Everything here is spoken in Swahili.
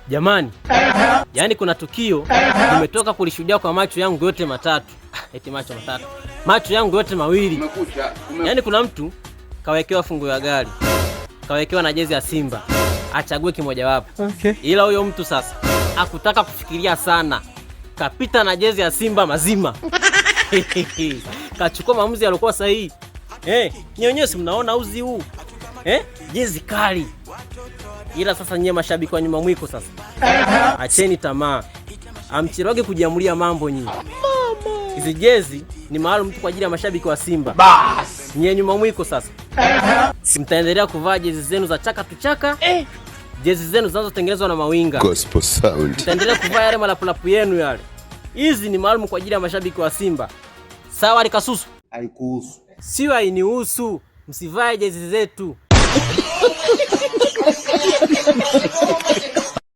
Jamani, yaani kuna tukio nimetoka kulishuhudia kwa macho yangu yote matatu. Eti macho matatu, macho yangu yote mawili. Umekucha. Yaani kuna mtu kawekewa funguo ya gari, kawekewa na jezi ya Simba, achague kimojawapo. Okay. Ila huyo mtu sasa hakutaka kufikiria sana, kapita na jezi ya Simba mazima kachukua maamuzi yaliokuwa sahihi. Nyie wenyewe si mnaona uzi huu jezi kali. Ila sasa nyie mashabiki wa nyuma mwiko sasa, acheni tamaa, amchiroge kujiamulia mambo nyinyi. Hizi jezi ni maalum tu kwa ajili ya mashabiki wa Simba. Bas. Nyie nyuma mwiko sasa mtaendelea kuvaa jezi zenu za chaka tu chaka jezi zenu zinazotengenezwa na mawinga. Gospel sound. Mtaendelea kuvaa yale malapulapu yenu yale. Hizi ni maalum kwa ajili ya mashabiki wa Simba. Sawa, Alikasusu? Haikuhusu. Sio, hainihusu. Msivae jezi zetu.